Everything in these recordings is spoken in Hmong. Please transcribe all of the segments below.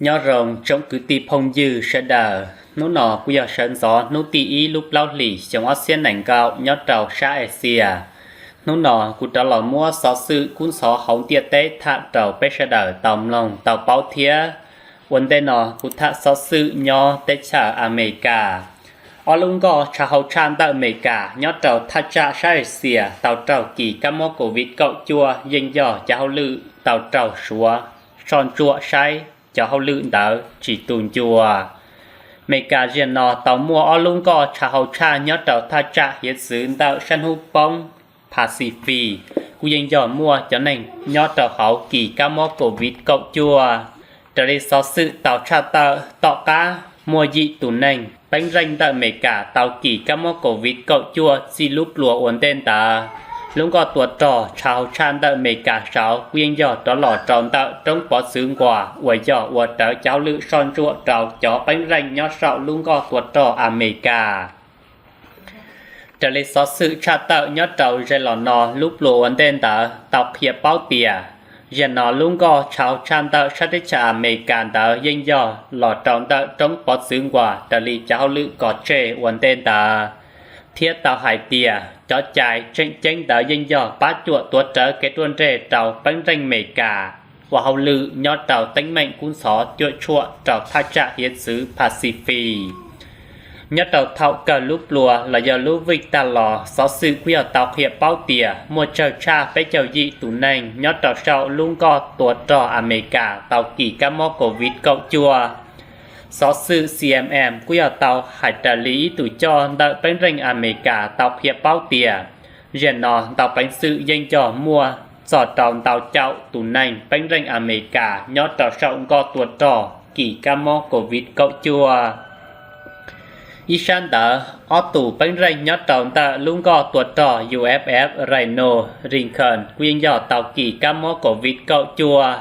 Nyob zoo tsoom kwv tij phooj ywg sawv daws, hnub no kuj yog sawv ntxov hnub tim ib lub plaub hlis xyoo ob txhiab nees nkaum nyob rau sab Axias. Hnub no kuv rov los muab xov xwm kub ntxhov hauv ntiaj teb tham rau peb sawv daws tau mloog tau paub thiab. Ua ntej no kuv tham xov xwm nyob teb chaws Amelikas. Ob lub nkoj tshav hauv tshaj ntawm Amelikas nyob rau thaj tsam sab Axias tau raug kis kab mob COVID kaum cuaj yeej yog cov hauj lwm tau raug suav soj ntsuam saib cov hauj lwm ntawd tsis tu ncua. Amelikas zaum no tau muaj ob lub nkoj tshav hauv tshaj nyob rau thaj tsam hiav txwv ntawm sab hnub poob Pacific, kuj yeej yog muaj cov neeg nyob rau hauv kis kab mob COVID kaum cuaj. Raws li xov xwm tau tshaj tawm, tom qab muaj yim tus neeg peeb zeej ntawm Amelikas tau kis kab mob COVID kaum cuaj txij lub pluas ua ntej ntawd. Lub nkoj tua rog tshav hauv tshaj ntawm Amelikas saud kuj yeej yog rov los rau ntawm roob pov txwv Guam uas yog ua rawv cov hauj lwm soj ntsuam rau cov peeb zeej nyob saum lub nkoj tua rog Amelikas. Raws li xov xwm tshaj tawm, nyob rau zaum los no lub pluas ua ntej ntawd tau qhia paub tias zaum no lub nkoj tshav hauv tshaj ntawm sab teb chaws Amelikas ntawd yeej yog los rau ntawm roob pov txwv Guam raws li cov hauj lwm kov tseg ua ntej ntawd, thiab tau hais tias cov cai tseem ceeb ntawd yeej yog pab cuam tuav rawv kev ruaj ntseg rau peeb zeej Amelikas ua hauj lwm nyob rau teeb meem kub ntxhov cuam tshuam rau thaj tsam hiav txwv Pacific. Nyob rau thaum kawg lub pluas los yog lub vij tag los, xov xwm kuj yog tau qhia paub tias muaj tsawg tshaj peb caug yim tus neeg nyob rau saum lub nkoj tua rog Amelikas tau kis kab mob COVID kaum cuaj. Xov xwm C N N kuj yog tau hais raws li ib tus coj ntawm peeb zeej Amelikas tau qhia paub tias zaum no ntau peev xwm yeej yog muaj txog rau ntau caum tus neeg peeb zeej Amelikas nyob rau saum nkoj tua rog kis kab mob COVID kaum cuaj. Ib sab ntawd, ob tus peeb zeej nyob rau ntawm lub nkoj tua rog U S S Ronald Reagan kuj yeej yog tau kis kab mob COVID kaum cuaj,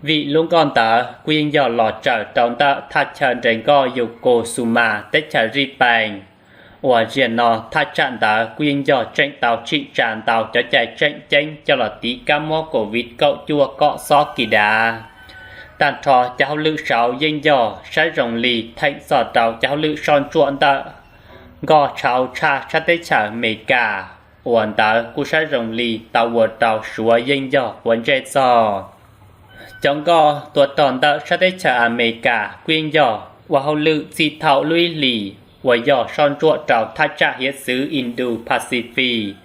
vim lub nkoj ntawd kuj yeej yog los tsaws rau ntawm thaj chaw nres nkoj Yokosuka teb chaws Zij Pees, uas zaum no thaj tsam ntawd kuj yeej yog tseem tau tsim tsa ntau cov cai tseem ceeb coj los tiv kab mob COVID kaum cuaj kom xob kis dav. Tag nrho cov hauj lwm saud yeej yog saib zoo li theem txog rau cov hauj lwm soj ntsuam ntawm nkoj tshav hauv tshaj sab teb chaws Amelikas, uas ntawd kuj saib zoo li tau ua rau suav yeej yog quav ntsej txog. Cov nkoj tua rog ntawm sab teb chaws Amelikas kuj yeej yog ua hauj lwm txij thaum lub ib hlis uas yog soj ntsuam rau thaj tsam hiav txwv Indo-Pacific.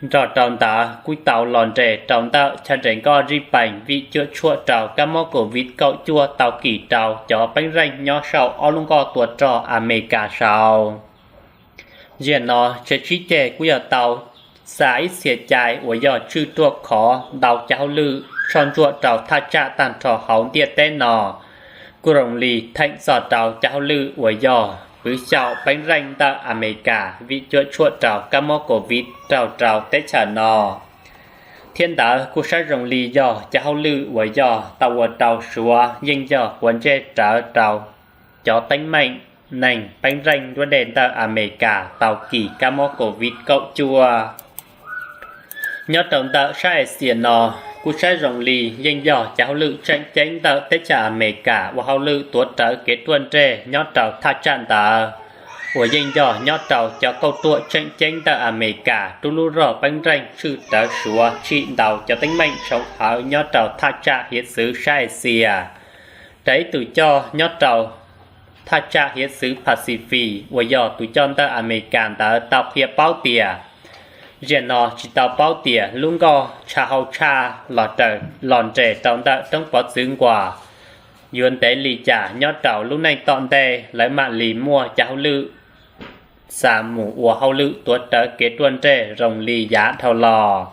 Nrog rau ntawd kuj tau los nres rau ntawm chaw nres nkoj Zij Pees vim cuam tshuam rau kab mob COVID kaum cuaj tau kis rau cov peeb zeej nyob saum ob lub nkoj tua rog Amelikas saud. Zaum no tsev tsib ceg kuj yog tau xa ib txhia cai uas yog tswj ruaj khov ntau cov hauj lwm soj ntsuam rau thaj tsam tag nrho hauv ntiaj teb no, kuj zoo li theem txog rau cov hauj lwm uas yog pwv xyaum peeb zeej ntawm Amelikas vim cuam tshuam rau kab mob COVID raug rau teb chaws no. Thiab ntawd kuj saib zoo li yog cov hauj lwm uas yog tau ua rau suav yeej yog quav ntsej rawv rau cov teeb meem neeg peeb zeej nruab dej ntawm Amelikas tau kis kab mob COVID kaum cuaj. Nyob rau ntawm sab Axias no, kuj saib zoo li yeej yog cov hauj lwm tseem ceeb ntawm teb chaws Amelikas ua hauj lwm tuav rawv kev ruaj ntseg nyob rau thaj tsam ntawd, uas yeej yog nyob rau cov kauj ruam tseem ceeb ntawm Amelikas rub lub zog peeb zeej tshwj rawv suav tsim ntau cov teeb meem tshoob hawv nyob rau thaj tsam hiav txwv sab Axias. Raws ib tus coj nyob rau thaj tsam hiav txwv Pacific uas yog tus coj ntawm Amelikas ntawd tau qhia paub tias, zaum no tsis tau paub tias lub nkoj tshav hauv tshaj los raws los nres rau ntawm roob pov txwv Guam yuav ntev li cas nyob rau lub neej tom ntej lawv mam li muaj cov hauj lwm xa mus ua hauj lwm tuav rawv kev ruaj ntseg zoo li yav dhau los.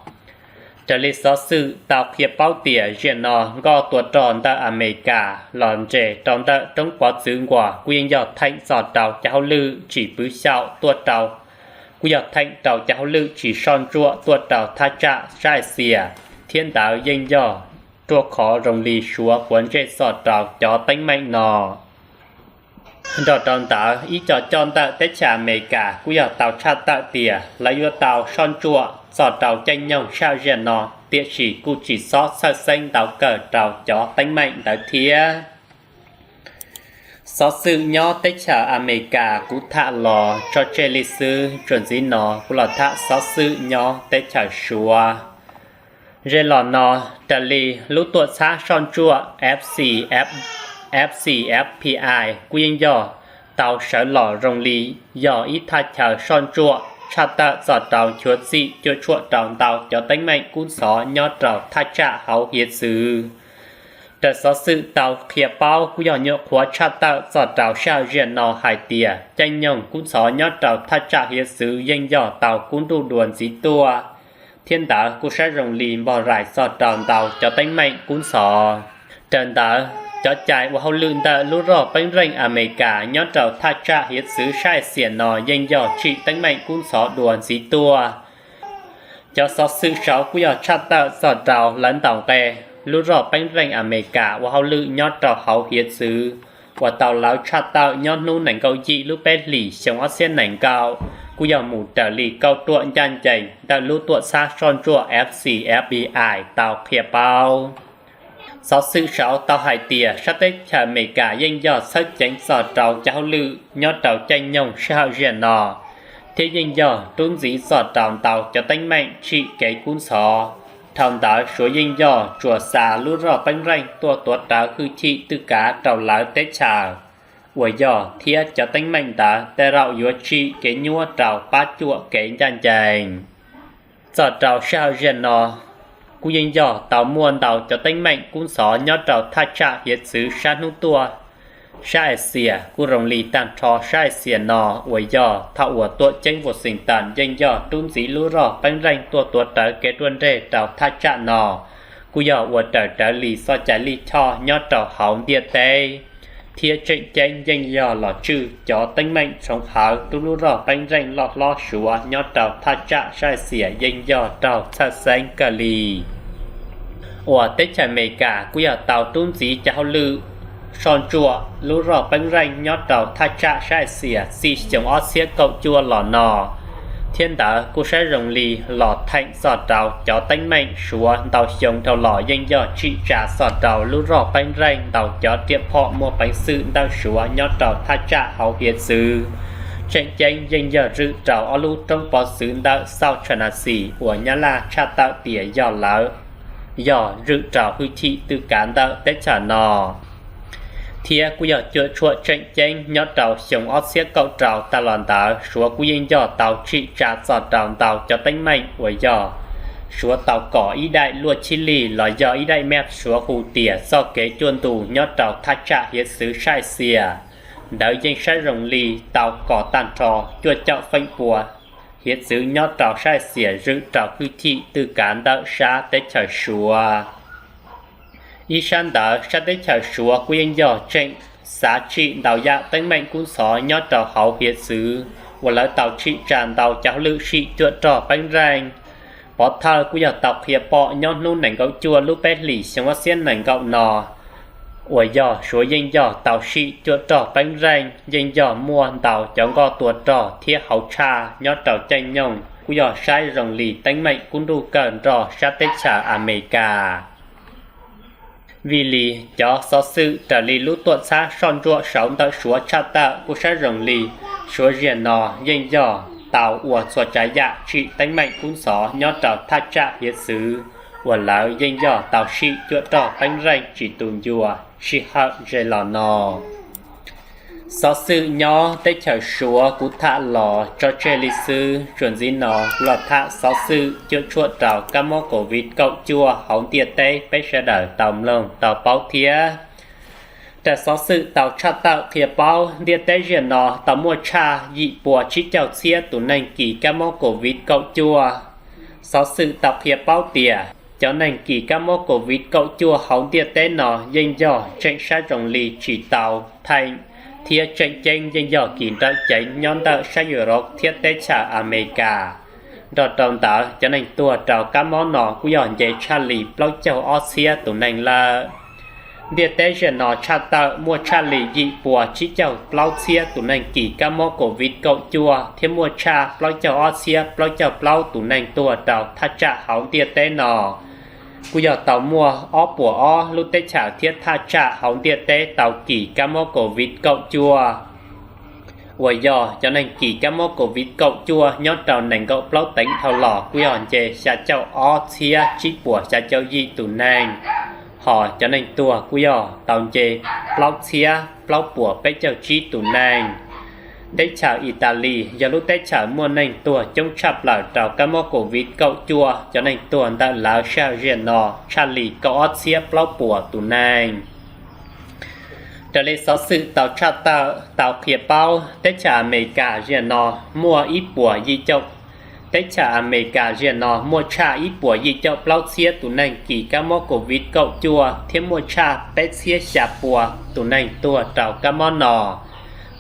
Raws li xov xwm tau qhia paub tias zaum no nkoj tua rog ntawm Amelikas los nres rau ntawm roob pov txwv Guam kuj yeej yog theem txog rau cov hauj lwm tsis pwv xyaum tuaj rau, kuj yog theem rau cov hauj lwm tsis soj ntsuam tuaj rau thaj tsam sab Axias, thiab ntawd yeej yog ruaj khov zoo li suav quav ntsej txog rau cov teeb meem no. Nrog rau ntawd, ib co coj ntawm teb chaws Amelikas kuj yog tau tshaj tawm tias lawv yuav tau soj ntsuam txog rau caij nyoog sij hawm zaum no, tiam sis kuj tsis txhob txhawj xeeb ntau kawg rau cov teeb meem ntawd thiab. Xov xwm nyob teb chaws Amelikas kuv tham los tso tseg li xwb, txuas ntxiv no kuv los tham xov xwm nyob teb chaws Suav. Ze los no, raws li lub tuam txhab soj ntsuam F C F, F C F P I kuj yeej yog tau sawv los zoo li yog ib thaj chaw soj ntsuam tshaj tawm txog rau nchuav txim cuam tshuam rau ntau cov teeb meem kub ntxhov nyob rau thaj tsam hauv hiav txwv. Raws xov xwm tau qhia paub kuj yog nyuam qhuav tshaj tawm txog rau sij hawm ziag no hais tias caij nyoog kub ntxhov nyob rau thaj tsam hiav txwv yeej yog tau kub nruj dua ntxiv tuaj, thiab ntawd kuj saib zoo li npog rais txog rau ntau cov teeb meem kub ntxhov. Raws ntawd, cov cai ua hauj lwm ntawm lub roj peeb reej Amelikas nyob rau thaj tsam hiav txwv sab Axias no yeej yog tsim teeb meem kub ntxhov dua ntxiv tuaj. Cov xov xwm saud kuj yog tshaj tawm txog rau lawv ntaus nqe lub roj peeb reej Amelikas ua hauj lwm nyob rau hauv hiav txwv uas tau lawv tshaj tawm nyob hnub nees nkaum yim lub peb hlis xyoo ob txhiab nees nkaum, kuj yog mus raws li kauj ruam ncaj ncees ntawm lub tuam txhab soj ntsuam F C F P I tau qhia paub. Xov xwm saud tau hais tias sab teb chaws Amelikas yeej yog txhawb ceev txog rau cov hauj lwm nyob rau caij nyoog sij hawm ziag no, thiab yeej yog rub ntxiv txog rau ntau cov teeb meem tsim kev kub ntxhov. Dhau ntawd Suav yeej yog tsuas xa lub roj peeb reej tuaj tuav rawv hwj chim twj kav rau lawv teb chaws uas yog thiab cov teeb meem ntawd tej zaum yuav tsim kev nyuaj rau pab cuam kev ncaj ncees. Txog rau sij hawm ziag no, kuj yeej yog tau muaj ntau cov teeb meem kub ntxhov nyob rau thaj tsam hiav txwv sab hnub tuaj sab Axias kuj zoo li tag nrho sab Axias no uas yog thaum uas tuam ceeb Washington yeej yog rub ntxiv lub roj peeb reej tuaj tuav rawv kev ruaj nreg rau thaj tsam no, kuj yog ua raws rawv li txoj cai lij choj nyob rau hauv ntiaj teb, thiab tseem ceeb yeej yog los tswj cov teeb meem tshoov hawv rub lub roj peeb reej loj hlob Suav nyob rau thaj tsam sab Axias yeej yog raug txhawj xeeb kawg li. Uas teb chaws Amelikas kuj yog tau rub ntxiv cov hauj lwm soj ntsuam lub roj peeb reej nyob rau thaj tsam sab Axias txij xyoo ob txhiab kaum cuaj los no, thiab ntawd kuj saib zoo li los theem txog rau cov teeb meem Suav ntau xyoo dhau los yeej yog tsim tsa txog rau lub roj peeb reej ntau cov riam phom muaj peev xwm ntawm Suav nyob rau thaj tsam hauv hiav txwv. Tseem ceeb yeej yog zwm rau ob lub roob pov txwv ntawm South China Sea uas Nyab Laj tshaj tawm tias yog lawv yog zwm rau hwj chim twj kav ntawm teb chaws no. Thiab kuj yog cuam tshuam tseem ceeb nyob rau xyoo ob txhiab kaum rau tag los ntawd Suav kuj yeej yog tau tsim tsa txog rau ntau cov teeb meem uas yog Suav tau kom ib daim luaj chib lig los yog ib daim map Suav hu tias txoj kev cuaj ntu nyob rau thaj tsam hiav txwv sab Axias. Ntawd yeej saib zoo li tau kom tag nrho cuaj caum feem pua hiav txwv nyob rau sab Axias zwm rau hwj chim twj kav ntawm sab teb chaws Suav. Ib sab ntawd sab teb chaws Suav kuj yeej yog tseem xav tsim ntau yam teeb meem kub ntxhov nyob rau hauv hiav txwv uas lawv tau tsim tsa ntau cov hauj lwm sim cuam roj peeb reej. Pov thawj kuj yog tau qhia pom nyob hnub nees nkaum cuaj lub peb hlis xyoo ob txhiab nees nkaum no uas yog Suav yeej yog tau sim cuam roj peeb reej yeej yog muaj ntau cov nkoj tua rog thiab hauv tshaj nyob rau caij nyoog kuj yog saib zoo li teeb meem kub nruj kawg nrog sab teb chaws Amelikas. Vim li cov xov xwm raws li lub tuam txhab soj ntsuam saud ntawm Suav tshaj tawm kuj saib zoo li Suav ziag no yeej yog tau ua txhua tsav yam tsim teeb meem kub ntxhov nyob rau thaj tsam hiav txwv uas lawv yeej yog tau sim cuam roj peeb reej tsis tu ncua sij hawm ze los no. Xov xwm nyob teb chaws Suav kuv tham los tso tseg li xwb, txuas ntxiv no kuv los tham xov xwm cuam tshuam rau kab mob COVID kaum cuaj hauv ntiaj teb peb sawv daws tau mloog tau paub thiab. Raws xov xwm tau tshaj tawm qhia paub ntiaj teb ziag no tau muaj tshaj yim pua tsib caug txhiab tus neeg kis kab mob COVID kaum cuaj. Xov xwm tau qhia paub tias cov neeg kis kab mob COVID kaum cuaj hauv ntiaj teb no yeej yog tseem saib zoo li tsis tau theem, thiab tseem ceeb yeej yog kis nrawm ceev nyob ntawm sab Europe thiab teb chaws Amelikas. Nrog rau ntawd cov neeg tuag rau kab mob no kuj yog nce tshaj li plaub caug ob txhiab tus neeg lawm. Ntiaj teb ziag no tshaj tawm muaj tshaj li yim pua tsib caug plaub txhiab tus neeg kis kab mob COVID kaum cuaj thiab muaj tshaj plaub caug ob txhiab plaub caug plaub tus neeg tuag rau thaj tsam hauv ntiaj teb no. kuj yog tau muaj ob puas ob lub teb chaws thiab thaj tsam hauv ntiaj teb tau kis kab mob COVID kaum cuaj, uas yog cov neeg kis kab mob COVID kaum cuaj nyob rau nees nkaum plaub teev dhau los kuj yog nce xya caum ob txhiab tsib puas xya caum yim tus neeg, hos cov neeg tuag kuj yog tau nce plaub txhiab plaub puas peb caug tsib tus neeg. Teb chaws Italis yog lub teb chaws muaj neeg tuag coob tshaj plaws rau kab mob COVID kaum cuaj, cov neeg tuag ntawm lawv sij hawm ziag no tshaj li kaum ob txhiab plaub puas tus neeg. Raws li xov xwm tau tshaj tawm tau qhia paub, teb chaws Amelikas ziag no muaj ib puas yim caum, teb chaws Amelikas ziag no muaj tshaj ib puas yim caum plaub txhiab tus neeg kis kab mob COVID kaum cuaj thiab muaj tshaj peb txhiab xya puas tus neeg tuag rau kab mob no.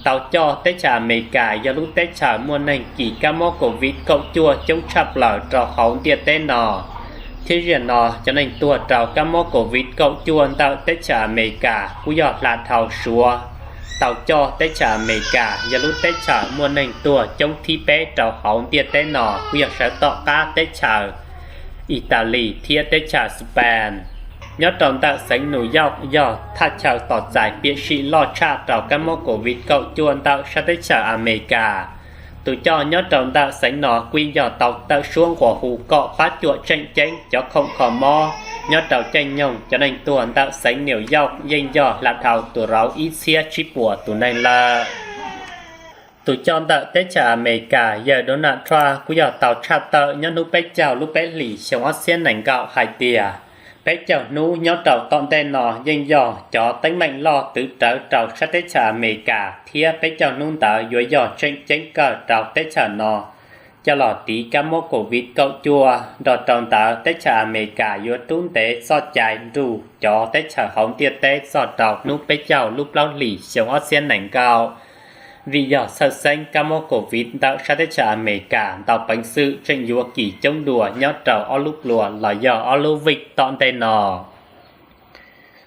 Tau coj teb chaws Amelikas yog lub teb chaws muaj neeg kis kab mob COVID kaum cuaj coob tshaj plaws rau hauv ntiaj teb no, thiab ziag no cov neeg tuag rau kab mob COVID kaum cuaj ntawm teb chaws Amelikas kuj yog hla dhau Suav, tau coj teb chaws Amelikas yog lub teb chaws muaj neeg tuag coob thib peb rau hauv ntiaj teb no kuj yog sawv tom qab teb chaws Italis thiab teb chaws Spain. Nyob rau ntawm xeev New York yog thaj chaw tos txais piam sij loj tshaj rau kab mob COVID kaum cuaj ntawm sab teb chaws Amelikas. Tus coj nyob rau ntawm xeev no kuj yog tau tawm suab nquas hu kom pab cuam tseem ceeb cov khoom kho mob nyob rau caij nyoog cov neeg tuag ntawm xeev New York yeej yog hla dhau tus rauv ib txhiab tsib puas tus neeg lawm. Tus coj ntawm teb chaws Amelikas yawg Donald Trump kuj yog tau tshaj tawm nyob hnub peb caug lub peb hlis xyoo ob txhiab nees nkaum hais tias, peb caug hnub nyob rau tom ntej no yeej yog cov teeb meem loj twv rawv rau sab teb chaws Amelikas thiab peb caug hnub ntawd yuav yog tseem ceeb kawg rau teb chaws no coj los tiv kab mob COVID kaum cuaj. Nrog rau ntawd teb chaws Amelikas yuav rub ntev txoj cai nrug cov teb chaws hauv ntiaj teb txog rau hnub peb caug lub plaub hlis xyoo ob txhiab nees nkaum, vim yog txhawj xeeb kab mob COVID ntawm sab teb chaws Amelikas ntau peev xwm tseem yuav kis coob dua nyob rau ob lub pluas los yog ob lub vij tom ntej no.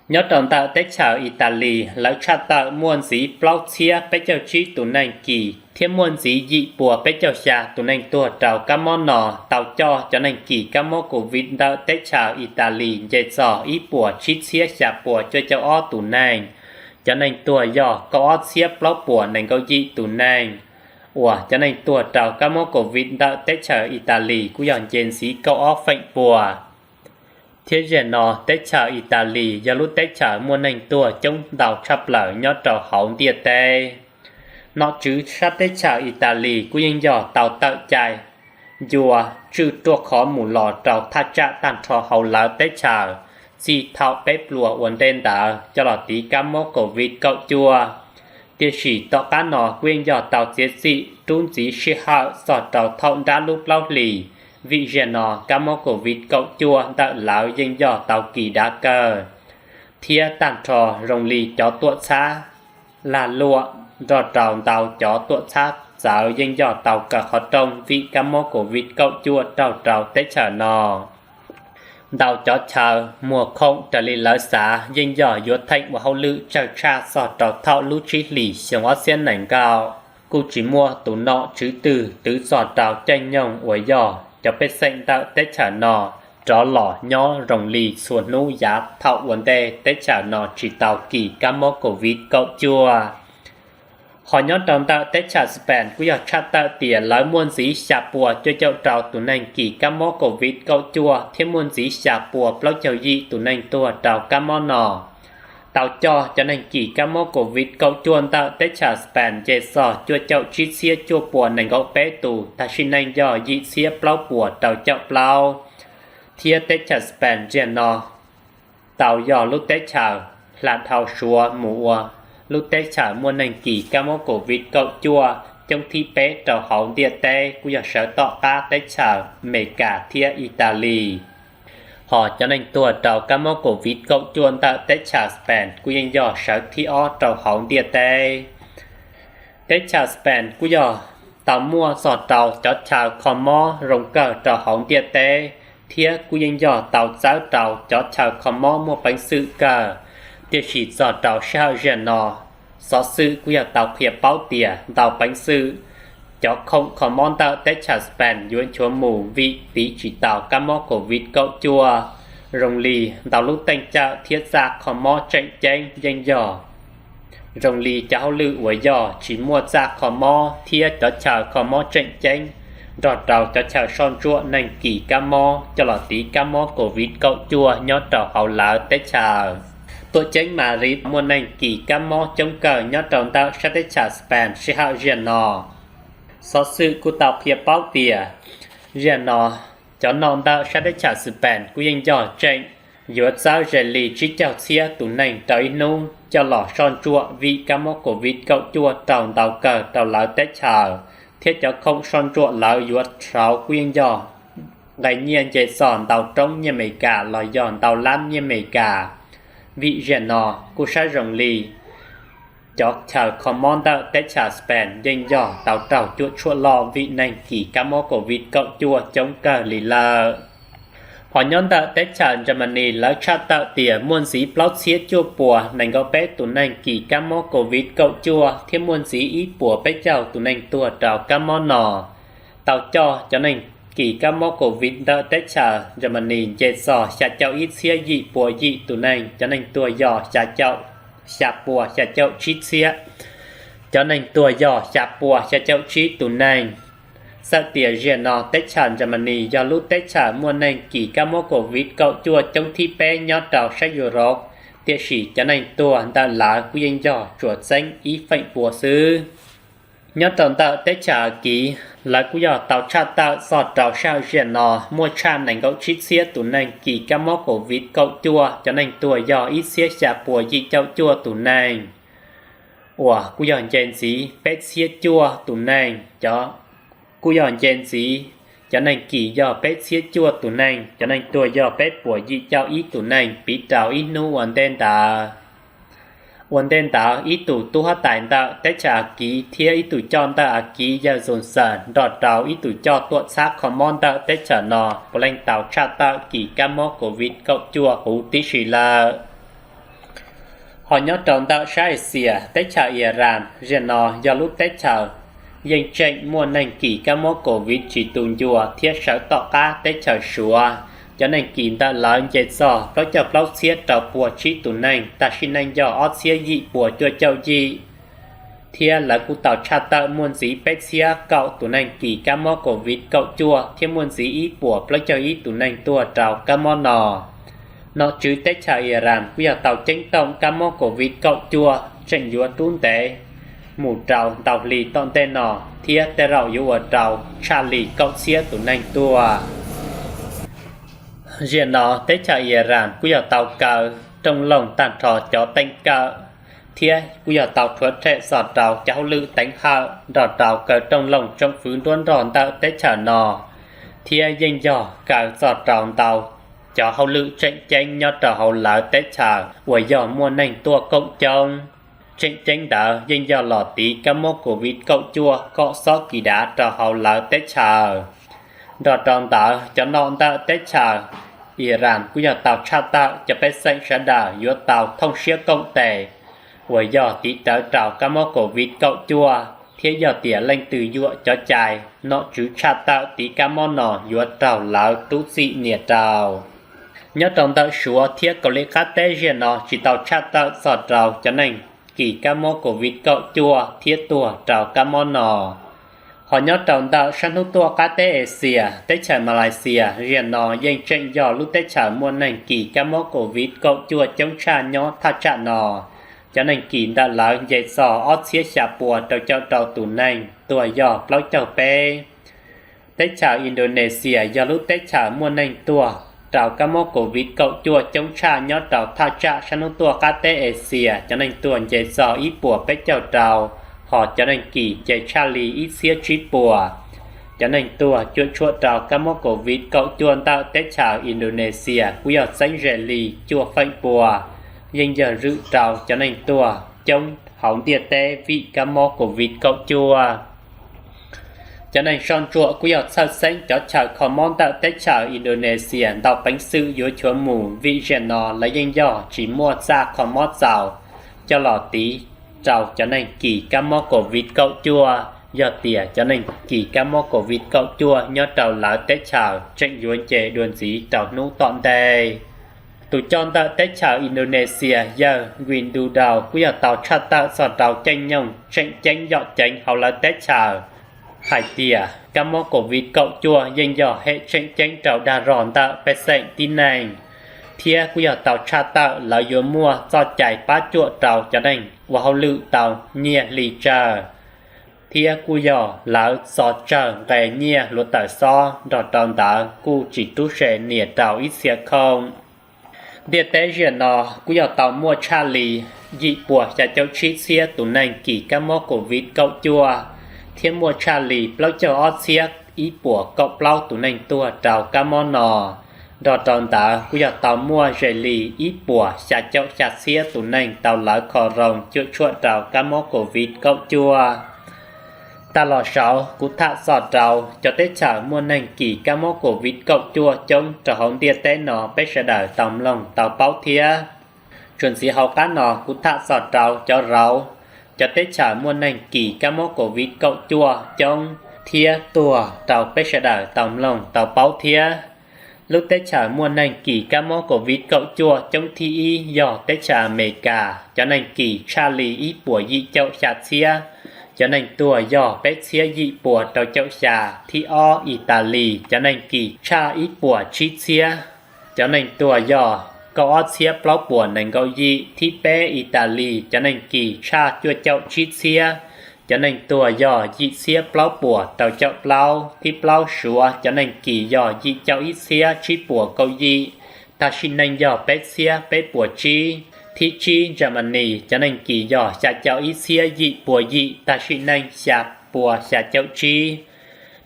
Nyob rau ntawm teb chaws Italis lawv tshaj tawm muaj ntxiv plaub txhiab peb caug tsib tus neeg kis thiab muaj ntxiv yim puas peb caug xya tus neeg tuag rau kab mob no. Tau coj cov neeg kis kab mob COVID ntawm teb chaws Italis nce txog ib puas tsib txhiab xya puas cuaj caum ob tus neeg. Cov neeg tuag yog kaum ob txhiab plaub puas nees nkaum yim tus neeg, uas cov neeg tuag rau kab mob COVID ntawm teb chaws Italis kuj yog nce ntxiv kaum ob feem pua. Thiab zaum no teb chaws Italis yog lub teb chaws muaj neeg tuag coob ntau tshaj plaws nyob rau hauv ntiaj teb. Nom tswv sab teb chaws Italis kuj yeej yog tau tawm cai ncua tswj ruaj khov mus los rau thaj tsam tag nrho hauv lawv teb chaws txij thaum peb pluas ua ntej ntawd coj los tiv kab mob COVID kaum cuaj. Tiam sis tom qab no kuj yeej yog tau txiav txim rub ntxiv sij hawm txog rau thaum nrab lub plaub hlis, vim zaum no kab mob COVID kaum cuaj ntawm lawv yeej yog tau kis dav kawg, thiab tag nrho zoo li cov tuam txhab lag luam nrog rau ntau cov tuam txhab txawv yeej yog tau kaw qhov rooj vim kab mob COVID kaum cuaj raug rau teb chaws no. Ntau cov chaw muag khoom raws li lawv xav yeej yog yuav theem ua hauj lwm tsawg tshaj txog rau thaum lub tsib hlis xyoo ob txhiab nees nkaum. Kuj tsis muaj tus nom tswv twg twv txog rau caij nyoog uas yog cov pej xeem ntawm teb chaws no rov los nyob zoo li txhua hnub yav thaum ua ntej teb chaws no tsis tau kis kab mob COVID kaum cuaj. Ho nyob rau ntawm teb chaws Spain kuj yog tshaj tawm tias lawv muaj ntxiv xya puas cuaj caum rau tus neeg kis kab mob COVID kaum cuaj thiab muaj ntxiv xya puas plaub caug yim tus neeg tuag rau kab mob no. Tau coj cov neeg kis kab mob COVID kaum cuaj ntawm teb chaws Spain nce txog cuaj caum tsib txhiab cuaj puas nees nkaum peb tus, tag sim neej yog yim txhiab plaub puas rau caum plaub. Thiab teb chaws Spain zaum no tau yog lub teb chaws hla dhau Suav mus ua lub teb chaws muaj neeg kis kab mob COVID kaum cuaj coob thib peb rau hauv ntiaj teb, kuj yog sawv tom qab teb chaws Amelikas thiab Italis. Ho cov neeg tuag rau kab mob COVID kaum cuaj ntawm teb chaws Spain kuj yeej yog sawv thib ob rau hauv ntiaj teb. Teb chaws Spain kuj yog tau muaj txog rau cov chaw kho mob zoo kawg rau hauv ntiaj teb, thiab kuj yeej yog tau txawb rau cov chaw kho mob muaj peev xwm kawg. Tiam sis txog rau sij hawm zaum no, xov xwm kuj yog tau qhia paub tias ntau peev xwm cov khoom kho mob ntawm teb chaws Spain yuav nchuav mus vim tiv tsis tau kab mob COVID kaum cuaj. zoo li ntau lub teej cawm thiab txaj kho mob tseem ceeb yeej yog zoo li cov hauj lwm uas yog tsis muaj txaj kho mob thiab cov chaw kho mob tseem ceeb nrog rau cov chaw soj ntsuam neeg kis kab mob coj los tiv kab mob COVID kaum cuaj nyob rau hauv lawv teb chaws. Tuam ceeb Madrid muaj neeg kis kab mob coob kawg nyob rau ntawm sab teb chaws Spain sij hawm ziag no. Xov xwm kuj tau qhia paub tias ziag no cov noj ntawm sab teb chaws Spain kuj yeej yog tseem yuav txawb ze li tsib caug txhiab tus neeg rau ib hnub coj los soj ntsuam vim kab mob COVID kaum cuaj raug ntau kawg rau lawv teb chaws, thiab cov khoom soj ntsuam lawv yuav rhauv kuj yeej yog nqe nyiaj nce txog ntau roob nyiaj Amelikas los yog ntau lab nyiaj Amelikas. Vim ziag no kuj saib zoo li cov chaw kho mob ntawm teb chaws Spain yeej yog tau raug cuam tshuam loj vim neeg kis kab mob COVID kaum cuaj coob kawg li lawm. Hos nyob ntawm teb chaws Germany lawv tshaj tawm tias muaj ntxiv plaub txhiab cuaj puas nees nkaum peb tus neeg kis kab mob COVID kaum cuaj thiab muaj ntxiv ib puas peb caug tus neeg tuag rau kab mob no. Tau coj cov neeg kis kab mob COVID ntawm teb chaws Germany nce txog xya caum ib txhiab yim puas yim tus neeg, cov neeg tuag yog xya caum, xya puas xya caum tsib txhiab, cov neeg tuag yog xya puas xya caum tsib tus neeg. Txawm tias ziag no teb chaws Germany yog lub teb chaws muaj neeg kis kab mob COVID kaum cuaj coob thib peb nyob rau sab Europe, tiam sis cov neeg tuag ntawm lawv kuj yeej yog tsuas txeeb ib feem pua xwb. Nyob rau ntawm teb chaws Askiv, lawv kuj yog tau tshaj tawm txog rau sij hawm ziag no muaj tshaj nees nkaum tsib txhiab tus neeg kis kab mob COVID kaum cuaj, cov neeg tuag yog ib txhiab xya puas yim caum cuaj tus neeg, uas kuj yog nce ntxiv peb txhiab cuaj tus neeg, cov, kuj yog nce ntxiv, cov neeg kis yog peb txhiab cuaj tus neeg, cov neeg tuag yog peb puas yim caum ib tus neeg piv rau ib hnub ua ntej ntawd. Ua ntej ntawd ib tus tub huab tais ntawm teb chaws Askiv thiab ib tus coj ntawm Askiv yawg Johnson nrog rau ib tus coj tuam txhab kho mob ntawm teb chaws no puav leej tau tshaj tawm kis kab mob COVID kaum cuaj huv tib si lawm. Hos nyob rau ntawm sab Axias, teb chaws Iran ziag no yog lub teb chaws yeej tseem muaj neeg kis kab mob COVID tsis tu ncua thiab sawv tom qab teb chaws Suav, cov neeg kis ntawm lawv nce txog plaub caug plaub txhiab rau puas tsib tus neeg, tag sim neej yog ob txhiab yim puas cuaj caum yim, thiab lawv kuj tau tshaj tawm muaj ntxiv peb txhiab kaum tus neeg kis kab mob COVID kaum cuaj thiab muaj ntxiv ib puas plaub caug ib tus neeg tuag rau kab mob no. Nom tswv teb chaws Iran kuj yog tau ceeb toom kab mob COVID kaum cuaj tseem yuav rub ntev mus rau ntau hli tom ntej no, thiab tej zaum yuav ua rau tshaj li kaum txhiab tus neeg tuag. Ziag no teb chaws Iran kuj yog tau kaw rooj loog tag nrho cov teem kawm, thiab kuj yog tau rhuav rhem txog rau cov hauj lwm teev hawm nrog rau kaw rooj loog tsoom fwv nruab nrog ntawm teb chaws no, thiab yeej yog kaw txog rau ntau cov hauj lwm tseem ceeb nyob rau hauv lawv teb chaws uas yog muaj neeg tuaj koom coob. Tseem ceeb ntawd yeej yog los tiv kab mob COVID kaum cuaj kom xob kis dav rau hauv lawv teb chaws. Nrog rau ntawd cov nom ntawm teb chaws Iran kuj yog tau tshaj tawm cov pej xeem sawv daws yuav tau thooj siab koom tes uas yog tiv rawv rau kab mob COVID kaum cuaj, thiab yog tias leej twg yuam cov cai, nom tswv tshaj tawm tiv kab mob no yuav raug lawv rub txim nias rau. Nyob rau ntawm Suav thiab Kaus Lim qab teb ziag no tsis tau tshaj tawm txog rau cov neeg kis kab mob COVID kaum cuaj thiab tuag rau kab mob no. Hos nyob rau ntawm sab hnub tuaj qab teb Axias, teb chaws Malaysia ziag no yeej tseem yog lub teb chaws muaj neeg kis kab mob COVID kaum cuaj coob tshaj nyob thaj tsam no. Cov neeg kis ntawm lawv nce txog ob txhiab xya puas rau caum rau tus neeg, tuag yog plaub caug peb. Teb chaws Indonesia yog lub teb chaws muaj neeg tuag rau kab mob COVID kaum cuaj coob tshaj nyob rau thaj tsam sab hnub tuaj qab teb Axias, cov neeg tuag nce txog ib puas peb caug rau, hos cov neeg kis nce tshaj li ib txhiab tsib puas. Cov neeg tuag cuam tshuam rau kab mob COVID kaum cuaj ntawm teb chaws Indonesia kuj yog txeeb ze li cuaj feem pua, yeej yog zwm rau cov neeg tuag coob hauv ntiaj teb vim kab mob COVID kaum cuaj. Cov neeg soj ntsuam kuj yog txhawj xeeb cov chaw kho mob ntawm teb chaws Indonesia ntau peev xwm yuav chuav mus vim ziag no lawv yeej yog tsis muaj txaj kho mob txaus coj los tiv rau cov neeg kis kab mob COVID kaum cuaj, yog tias cov neeg kis kab mob COVID kaum cuaj nyob rau lawv teb chaws tseem yuav nce dua ntxiv rau hnub tom ntej. Tus coj ntawm teb chaws Indonesia yawg Windu Dau kuj yog tau tshaj tawm txog rau caij nyoog tseem ceeb yom ceev hauv lawv teb chaws hais tias kab mob COVID kaum cuaj yeej yog hem tseem ceeb rau dag rog ntawm pej xeem tib neeg, thiab kuj yog tau tshaj tawm lawv yuav muaj txoj cai pab cuam rau cov neeg ua hauj lwm tau nyiaj hli tsawg, thiab kuj yog lawv txo tsawg nqe nyiaj hluav taws xob nrog rau ntawd kuj tsis rub se nias rau ib txhia khoom. Ntiaj teb ziag no kuj yog tau muaj tshaj li yim puas xya caum tsib txhiab tus neeg kis kab mob COVID kaum cuaj, thiab muaj tshaj li plaub caug ob txhiab ib puas kaum plaub tus neeg tuag rau kab mob no. Nrog rau ntawd kuj yog tau muaj ze li ib puas xya caum xya txhiab tus neeg tau lawv kho roos cuam tshuam rau kab mob COVID kaum cuaj. Tag los saud kuv tham txog rau cov teb chaws muaj neeg kis kab mob COVID kaum cuaj coob rau hauv ntiaj teb no peb sawv daws tau mloog tau paub thiab. Tsuas ntxiv hauv qab no kuv tham txog rau cov rauv, cov teb chaws muaj neeg kis kab mob COVID kaum cuaj coob thiab tuag rau peb sawv daws tau mloog tau paub thiab. Lub teb chaws muaj neeg kis kab mob COVID kaum cuaj coob thib ib yog teb chaws Amelikas, cov neeg kis tshaj li ib puas yim caum xya txhiab, cov neeg tuag yog peb txhiab yim puas rau caum xya. Thib ob Italis, cov neeg kis tshaj ib puas tsib txhiab, cov neeg tuag yog kaum ob txhiab plaub puas nees nkaum yim. Thib peb Italis, cov neeg kis tshaj cuaj caum tsib txhiab, cov neeg tuag yog yim txhiab plaub puas rau caum plaub. Thib plaub Suav, cov neeg kis yog yim caum ib txhiab tsib puas kaum yim, tag sim neej yog peb txhiab peb puas tsib. Thib tsib Germany, cov neeg kis yog xya caum ib txhiab yim puas yim, tag sim neej xya puas xya caum tsib.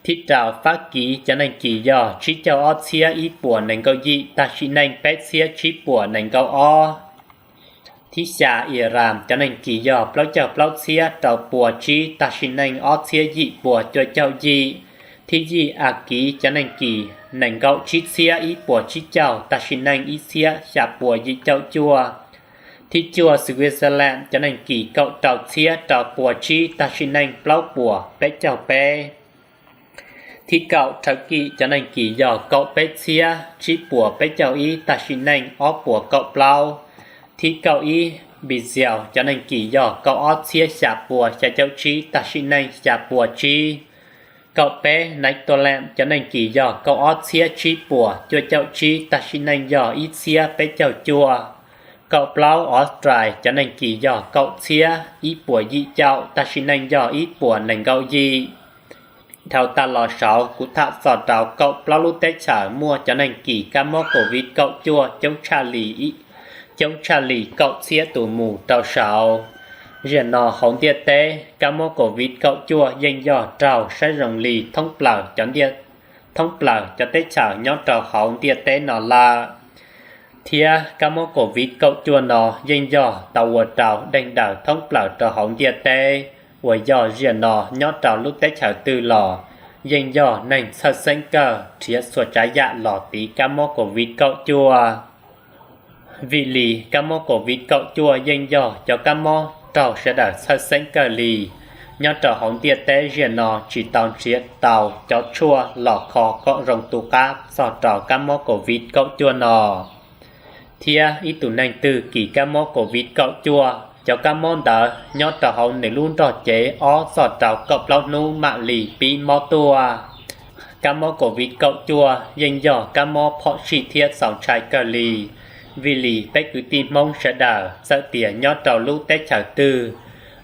Thib rau Fab Kis, cov neeg kis yog tsib caug ob txhiab ib puas nees nkaum yim, tag sim neej peb txhiab tsib puas nees nkaum ob. Thib xya Iran, cov neeg kis yog plaub caug plaub txhiab rau puas tsib, tag sim neej ob txhiab yim puas cuaj caum yim. Thib yim Akiv, cov neeg kis nees nkaum tsib txhiab ib puas tsib caug, tag sim neej ib txhiab xya puas yim caum cuaj. Thib cuaj Switzerland, cov neeg kis kaum rau txhiab rau puas tsib, tag sim neej plaub puas peb caug peb. Thib kaum Turkey, cov neeg kis yog kaum peb txhiab tsib puas peb caug ib, tag sim neej ob puas kaum plaub. Thib kaum ib Brazil, cov neeg kis yog kaum ob txhiab xya puas xya caum tsib, tag sim neej xya puas tsib. Kaum peb Netherlands, cov neeg kis yog kaum ob txhiab tsib puas cuaj caum tsib, tag sim neej yog ib txhiab peb caug cuaj. Kaum plaub Australia, cov neeg kis yog kaum txhiab ib puas yim caum, tag sim neej yog ib puas nees nkaum yim. Dhau tag los saud kuv tham txog rau kaum plaub lub teb chaws muaj cov neeg kis kab mob COVID kaum cuaj coob tshaj li, coob tshaj li kaum txhiab tus mus rau saud. Ziag no hauv ntiaj teb kab mob COVID kaum cuaj yeej yog raug saib zoo li thoob plaws cov ntiaj, thoob plaws cov teb chaws nyob rau hauv ntiaj teb no lawm. Thiab kab mob COVID kaum cuaj no yeej yog tau ua rau deeg daws thoob plaws rau hauv ntiaj teb, uas yog ziag no nyob rau lub teb chaws twg los yeej yog neeg txhawj xeeb kawg nrhiav txhua tsav yam los tiv kab mob COVID kaum cuaj. Vim li kab mob COVID kaum cuaj yeej yog cov kab mob raug sawv daws txhawj xeeb kawg li. Nyob rau hauv ntiaj teb ziag no tsis tau nrhiav tau cov tshuaj los kho kom zoo tu qab txog rau kab mob COVID kaum cuaj no. Thiab ib tug neeg twg kis kab mob COVID kaum cuaj, cov kab mob ntawd nyob rau hauv nws lub nrog cev ob txog rau kaum plaub hnub mam li pib mob tuaj. Kab mob COVID kaum cuaj yeej yog kab mob phom sij thiab txaus ntshai kawg li. Vim li peb kwv tij Hmoob sawv daws txawm tias nyob rau lub teb chaws twg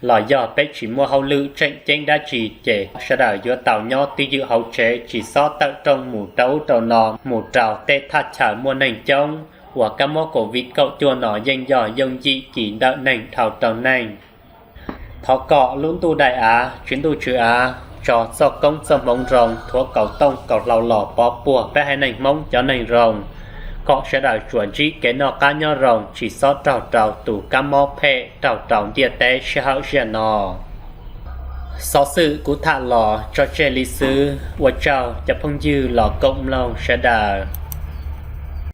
los yog peb tsis muaj hauj lwm tseem ceeb dab tsi ces sawv daws yuav tau nyob twj ywm hauv tsev tsis txhob tawm rooj mus rau ub rau no mus rau tej thaj chaw muaj neeg coob. Uas kab mob COVID kaum cuaj no yeej yog yooj yim kis ntawm neeg dhau rau neeg. Thov kom lub ntuj daim av, tswv ntuj tswv av tso txoj koob txoj hmoov zoo thuav kaus tooj kaus hlau los pov puag peb haiv neeg Hmoob cov neeg zoo, kom sawv daws tsuas ntsib kev noj qab nyob zoo tsis txhob raug rau tus kab mob phem raug rau ntiaj teb sij hawm ziag no. Xov xwm kuv tham los tso tseg li xwb, ua tsaug cov phooj ywg los koom mloog sawv daws.